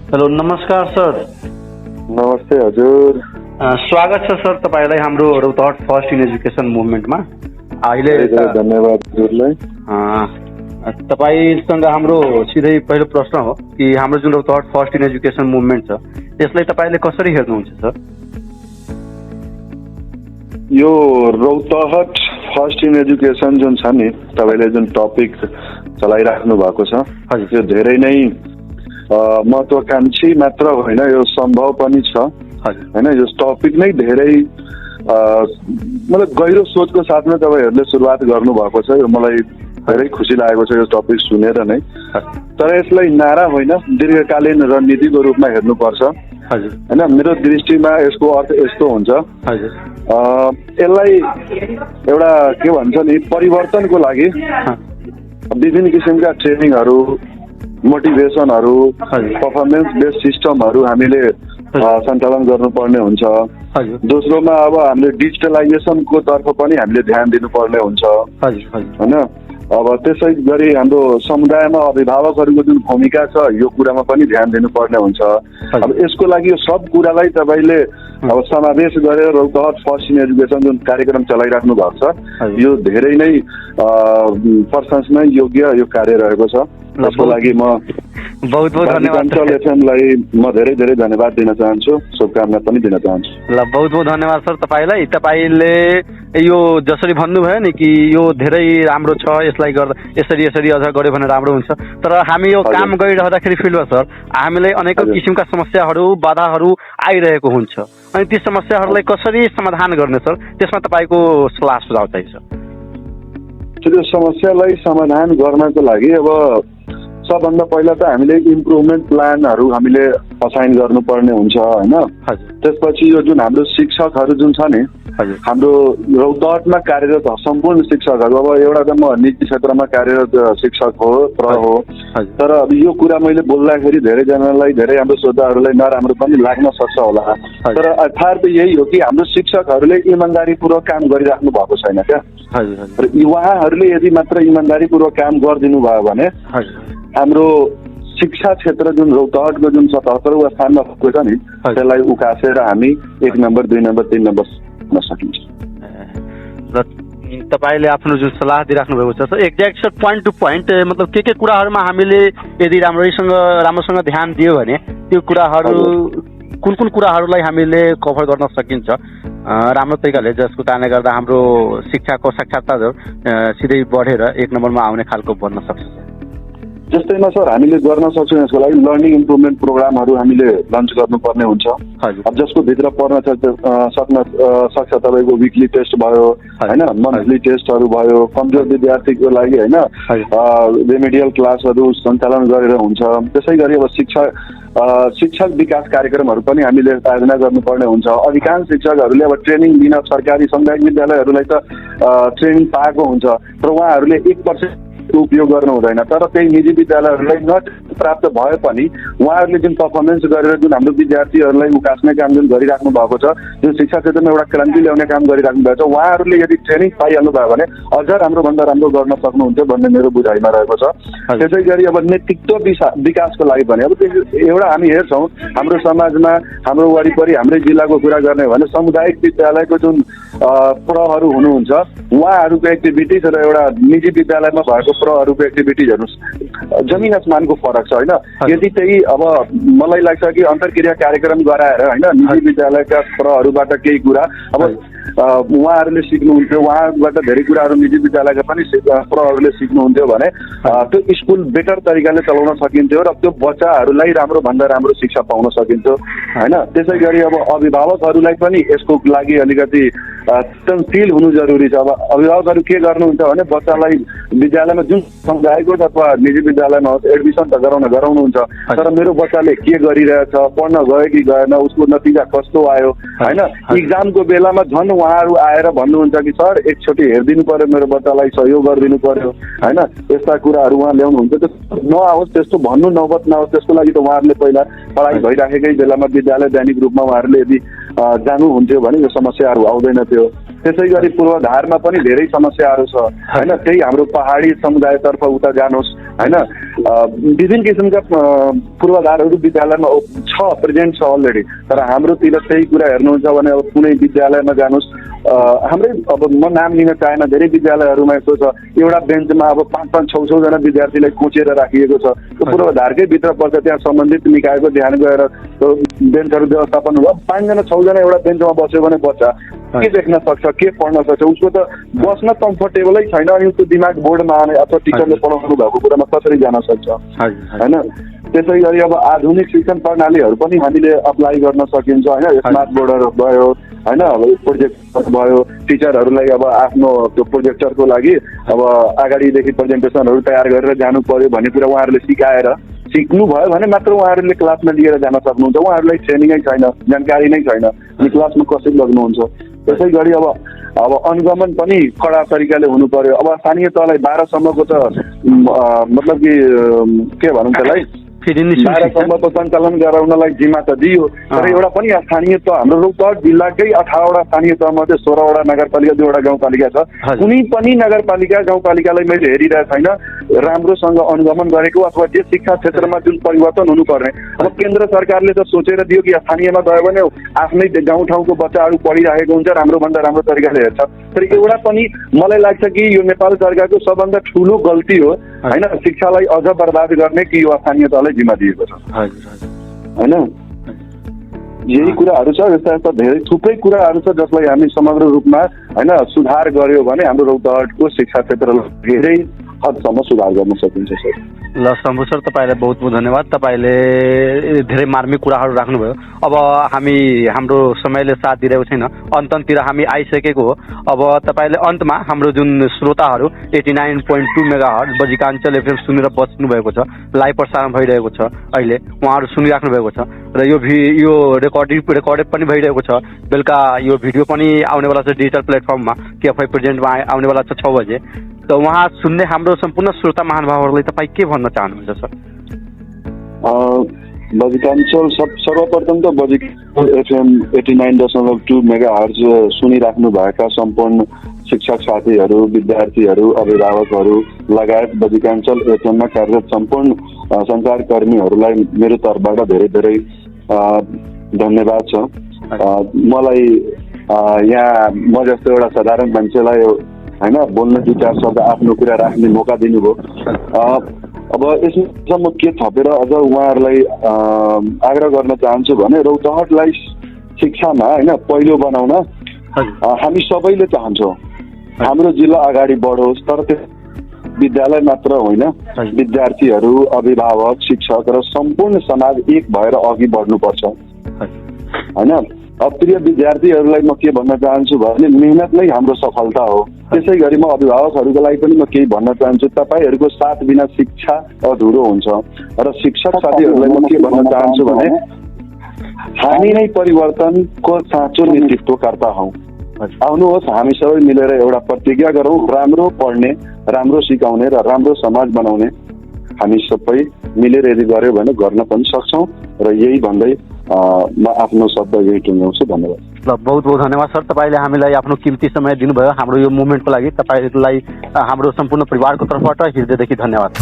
Hello नमस्कार sir. नमस्ते हजुर। स्वागत छ सर तपाईलाई हाम्रो रौतहट फर्स्ट इन एजुकेसन मुभमेन्टमा। अहिले धन्यवाद हजुरलाई। तपाईसँग हाम्रो सिधै पहिलो प्रश्न हो कि हाम्रो जुन Rautahat first in education movement छ त्यसलाई तपाईले कसरी हेर्नुहुन्छ सर? यो रौतहट फर्स्ट इन एजुकेसन जुन छ नि, तपाईले जुन टपिक चलाइराख्नु भएको छ यो धेरै नै महत्त्वकांक्षी मात्र होइन, यो सम्भव पनि छ हैन। यो टपिक नै धेरै मतलब गहिरो सोचको साथमा तपाईहरुले सुरुवात गर्नु भएको छ। यो मलाई धेरै खुसी लागेको छ यो टपिक सुनेर नै। तर यसलाई नारा होइन, दीर्घकालीन रणनीतिको रूपमा हेर्नुपर्छ हैन। मेरो दृष्टिमा यसको अर्थ यस्तो हुन्छ, यसलाई एउटा के भन्छ नि, परिवर्तनको लागि विभिन्न किसिमका ट्रेनिङहरू, मोटिभेसनहरू, पर्फर्मेन्स बेस्ड सिस्टमहरू हामीले सञ्चालन गर्नुपर्ने हुन्छ। दोस्रोमा अब हामीले डिजिटलाइजेसनको तर्फ पनि हामीले ध्यान दिनुपर्ने हुन्छ हैन। अब त्यसै गरी हाम्रो समुदायमा अभिभावकहरूको जुन भूमिका छ यो कुरामा पनि ध्यान दिनुपर्ने हुन्छ। अब यसको लागि यो सब कुरालाई तपाईले अब समावेश गरेर रौतहट फर्स्ट इन एजुकेसन जुन कार्यक्रम चलाइराख्नु भएको छ यो धेरै नै प्रशंसनीय योग्य यो कार्य रहेको छ। त्यसको लागि म बहुत धन्यवाद एफएमलाई म धेरै धेरै धन्यवाद दिन चाहन्छु, शुभकामना पनि दिन चाहन्छु। ल बहुत धन्यवाद सर तपाईलाई। तपाईले यो जसरी भन्नुभयो नि कि यो धेरै राम्रो छ, यसलाई गर्दा यसरी अझ गऱ्यो भने राम्रो हुन्छ। तर हामी यो काम गरिरहँदाखेरि फिल्डमा सर हामीलाई अनेकौं किसिमका समस्याहरू, बाधाहरू आइरहेको हुन्छ। अनि ती समस्याहरूलाई कसरी समाधान गर्ने सर, त्यसमा तपाईको सल्लाह सुझाव चाहिन्छ। त्यो समस्यालाई समाधान गर्नको लागि अब सबभन्दा पहिला त हामीले इम्प्रुभमेन्ट प्लानहरू हामीले असाइन गर्नुपर्ने हुन्छ हैन। त्यसपछि यो जुन हाम्रो शिक्षकहरू जुन छ नि, हाम्रो रौतहटमा कार्यरत सम्पूर्ण शिक्षकहरू, अब एउटा त म निजी क्षेत्रमा कार्यरत शिक्षक हो, हो, तर अब यो कुरा मैले बोल्दाखेरि धेरैजनालाई, धेरै हाम्रो श्रोताहरूलाई नराम्रो पनि लाग्न सक्छ होला। तर अर्थात् यही हो कि हाम्रो शिक्षकहरूले इमानदारीपूर्वक काम गरिराख्नु भएको छैन क्या। र उहाँहरूले यदि मात्र इमानदारीपूर्वक काम गरिदिनु भयो भने हाम्रो शिक्षा क्षेत्र जुन रौतहटको जुन 77औं स्थानमा पुगेको छ नि त्यसलाई उकासेर हामी 1 नम्बर 2 नम्बर 3 नम्बर हुन सकिन्छ। र तपाईले आफ्नो जुन सल्लाह दिइराख्नु भएको छ exact sir, point two point, मतलब के कुराहरुमा हामीले यदि राम्रोसँग ध्यान दियो भने त्यो कुराहरु कुन कुराहरुलाई हामीले कभर गर्न सकिन्छ राम्रो तरिकाले, जसको कारणले गर्दा हाम्रो शिक्षाको साक्षरता दर सिधै बढेर 1 नम्बरमा आउने खालको बन्न सक्छ। जस्तैमा सर हामीले गर्न सक्छौँ यसको लागि लर्निङ इम्प्रुभमेन्ट प्रोग्रामहरू हामीले लन्च गर्नुपर्ने हुन्छ। अब जसको भित्र पर्न सक्छ तपाईँको विकली टेस्ट भयो हैन, मन्थली टेस्टहरू भयो, कमजोर विद्यार्थीको लागि हैन रेमेडियल क्लासहरू सञ्चालन गरेर हुन्छ। त्यसै गरी अब शिक्षक विकास कार्यक्रमहरू पनि हामीले आयोजना गर्नुपर्ने हुन्छ। अधिकांश शिक्षकहरूले अब ट्रेनिङ दिन सरकारी सामुदायिक विद्यालयहरूलाई त ट्रेनिङ पाएको हुन्छ, तर उहाँहरूले 1% उपयोग गर्नु हुँदैन। तर त्यही निजी विद्यालयहरूलाई न प्राप्त भए पनि उहाँहरूले जुन पर्फर्मेन्स गरेर जुन हाम्रो विद्यार्थीहरूलाई उकास्ने काम जुन गरिराख्नु भएको छ, जुन शिक्षा क्षेत्रमा एउटा क्रान्ति ल्याउने काम गरिराख्नु भएको छ, उहाँहरूले यदि ट्रेनिङ पाइहाल्नु भयो भने अझ राम्रोभन्दा राम्रो गर्न सक्नुहुन्छ भन्ने मेरो बुझाइमा रहेको छ। त्यसै गरी अब नेतृत्व विकासको लागि पनि अब एउटा हामी हेर्छौँ हाम्रो समाजमा, हाम्रो वरिपरि, हाम्रै जिल्लाको कुरा गर्ने हो भने सामुदायिक विद्यालयको जुन प्रहरू हुनुहुन्छ उहाँहरूको एक्टिभिटिज र एउटा निजी विद्यालयमा भएको प्रहरूको एक्टिभिटिज हेर्नुहोस्, जमिन आसमानको फरक छ हैन। यदि त्यही अब मलाई लाग्छ कि अन्तर्क्रिया कार्यक्रम गराएर हैन निजी विद्यालयका प्रहरूबाट केही कुरा अब उहाँहरूले सिक्नुहुन्थ्यो, उहाँबाट धेरै कुराहरू निजी विद्यालयका पनि प्रहरूले सिक्नुहुन्थ्यो भने त्यो स्कुल बेटर तरिकाले चलाउन सकिन्थ्यो र त्यो बच्चाहरूलाई राम्रो भन्दा राम्रो शिक्षा पाउन सकिन्थ्यो हैन। त्यसै गरी अब अभिभावकहरूलाई पनि यसको लागि अलिकति चिन्तनशील हुनु जरुरी छ। अब अभिभावकहरू के गर्नुहुन्छ भने बच्चालाई विद्यालयमा जुन समुदायको अथवा निजी विद्यालयमा एडमिसन त गराउनुहुन्छ, तर मेरो बच्चाले के गरिरहेछ, पढ्न गयो कि गएन, उसको नतिजा कस्तो आयो हैन। इक्जामको बेलामा झन् उहाँहरू आएर भन्नुहुन्छ कि सर एकचोटि हेरिदिनु पर्यो, मेरो बच्चालाई सहयोग गरिदिनु पर्यो हैन। यस्ता कुराहरू उहाँ ल्याउनुहुन्छ, त्यो नआओस्, त्यस्तो भन्नु नौबत नआओस्। त्यसको लागि त उहाँहरूले पहिला पढाइ भइराखेकै बेलामा विद्यालय दैनिक रूपमा उहाँहरूले यदि जानुहुन्थ्यो भने यो समस्याहरू आउँदैन थियो। त्यसै गरी पूर्वाधारमा पनि धेरै समस्याहरू छ हैन। त्यही हाम्रो पहाडी समुदायतर्फ उता जानुहोस्, होइन विभिन्न किसिमका पूर्वाधारहरू विद्यालयमा छ, प्रेजेन्ट छ अलरेडी। तर हाम्रोतिर त्यही कुरा हेर्नुहुन्छ भने अब कुनै विद्यालयमा जानुहोस्, हाम्रै अब म नाम लिन चाहेन, धेरै विद्यालयहरूमा यस्तो छ एउटा बेन्चमा अब 5-5, 6-6 जना विद्यार्थीलाई कोचेर राखिएको छ। त्यो पूर्वाधारकै भित्र पर्छ, त्यहाँ सम्बन्धित निकायको ध्यान गएर बेन्चहरू व्यवस्थापन हुन्छ। 5 जना 6 जना एउटा बेन्चमा बस्यो भने बच्चा के देख्न सक्छ, के पढ्न सक्छ, उसको त बस्न कम्फर्टेबलै छैन अनि उसको दिमाग बोर्डमा आउने अथवा टिचरले पढाउनु भएको कुरामा कसरी जान सक्छ होइन। त्यसै गरी अब आधुनिक शिक्षण प्रणालीहरू पनि हामीले अप्लाई गर्न सकिन्छ होइन। स्मार्ट बोर्डहरू भयो होइन, अब प्रोजेक्टर भयो, टिचरहरूलाई अब आफ्नो त्यो प्रोजेक्टरको लागि अब अगाडिदेखि प्रेजेन्टेसनहरू तयार गरेर जानु पर्यो भन्ने कुरा उहाँहरूले सिकाएर सिक्नु भयो भने मात्र उहाँहरूले क्लासमा लिएर जान सक्नुहुन्छ। उहाँहरूलाई ट्रेनिङै छैन, जानकारी नै छैन, अनि क्लासमा कसरी लग्नुहुन्छ। त्यसै गरी अब अनुगमन पनि कडा तरिकाले हुनु पर्यो। अब स्थानीय तहलाई 12 सम्मको त मतलब कि के भनौँ त्यसलाई 12 सम्मको सञ्चालन गराउनलाई जिम्मा त दियो, तर एउटा पनि स्थानीय तह हाम्रो रौतहट जिल्लाकै 18वटा स्थानीय तहमा चाहिँ 16वटा नगरपालिका, 2वटा गाउँपालिका छ। कुनै पनि नगरपालिका गाउँपालिकालाई मैले हेरिरहेको छैन राम्रोसँग अनुगमन गरेको अथवा जे शिक्षा क्षेत्रमा जुन परिवर्तन हुनुपर्ने। अब केन्द्र सरकारले त सोचेर दियो कि स्थानीयमा गयो भने आफ्नै गाउँठाउँको बच्चाहरू पढिरहेको हुन्छ, राम्रोभन्दा राम्रो तरिकाले हेर्छ। तर एउटा पनि मलाई लाग्छ कि यो नेपाल सरकारको सबभन्दा ठुलो गल्ती हो होइन, शिक्षालाई अझ बर्बाद गर्ने कि यो स्थानीय तहलाई जिम्मा दिएको छ होइन। यही कुराहरू छ, यस्ता यस्ता धेरै थुप्रै कुराहरू छ जसलाई हामी समग्र रूपमा होइन सुधार गर्यो भने हाम्रो रौतहटको शिक्षा क्षेत्रलाई धेरै हदसम्म सुधार गर्न सकिन्छ सर। ल शम्भु सर, तपाईँलाई बहुत बहुत धन्यवाद। तपाईँले धेरै मार्मिक कुराहरू राख्नुभयो। अब हाम्रो समयले साथ दिइरहेको छैन, अन्ततिर हामी आइसकेको हो। अब तपाईँले अन्तमा हाम्रो जुन श्रोताहरू 89.2 मेगाहर्ज बजिकाञ्चल एफएम सुनेर बस्नु भएको छ, लाइभ प्रसारण भइरहेको छ, अहिले उहाँहरू सुनिराख्नु भएको छ र यो रेकर्डेड पनि भइरहेको छ। बेलुका यो भिडियो पनि आउनेवाला छ डिजिटल प्लेटफर्ममा, केएफआई प्रेजेन्टमा आउनेवाला छ 6 बजे। त उहाँ सुन्ने हाम्रो सम्पूर्ण श्रोता महानुभावहरूलाई तपाईँ के भन्न चाहनुहुन्छ सर? बजिकाञ्चल सर्वप्रथम त बजिकाञ्चल एफएम 89.2 मेगाहर्ज सुनिराख्नु भएका सम्पूर्ण शिक्षक साथीहरू, विद्यार्थीहरू, अभिभावकहरू लगायत बजिकाञ्चल एफएममा कार्यरत सम्पूर्ण सञ्चारकर्मीहरूलाई मेरो तर्फबाट धेरै धेरै धन्यवाद छ। मलाई यहाँ म जस्तो एउटा साधारण मान्छेलाई होइन बोल्न 2-4 शब्द आफ्नो कुरा राख्ने मौका दिनुभयो। अब यसमा म के थपेर अझ उहाँहरूलाई आग्रह गर्न चाहन्छु भने रौतहटलाई शिक्षामा होइन पहिलो बनाउन हामी सबैले चाहन्छौँ हाम्रो जिल्ला अगाडि बढोस्। तर त्यो विद्यालय मात्र होइन, विद्यार्थीहरू, अभिभावक, शिक्षक र सम्पूर्ण समाज एक भएर अघि बढ्नुपर्छ होइन। अब प्रिय विद्यार्थीहरूलाई म के भन्न चाहन्छु भने मेहनत नै हाम्रो सफलता हो। त्यसै गरी म अभिभावकहरूको लागि पनि म केही भन्न चाहन्छु, तपाईँहरूको साथ बिना शिक्षा अधुरो हुन्छ। र शिक्षक साथीहरूलाई म के भन्न चाहन्छु भने हामी नै परिवर्तनको साँचो नेतृत्वकर्ता हौँ। आउनुहोस् हामी सबै मिलेर एउटा प्रतिज्ञा गरौँ, राम्रो पढ्ने, राम्रो सिकाउने र राम्रो समाज बनाउने। हामी सबै मिलेर यदि गऱ्यो भने गर्न पनि सक्छौँ। र यही भन्दै म आफ्नो शब्द यही टुङ्ग्याउँछु। धन्यवाद। ल बहुत बहुत धन्यवाद सर, तपाईँले हामीलाई आफ्नो कीमती समय दिनुभयो हाम्रो यो मुभमेन्टको लागि। तपाईँलाई हाम्रो सम्पूर्ण परिवारको तर्फबाट हृदयदेखि धन्यवाद।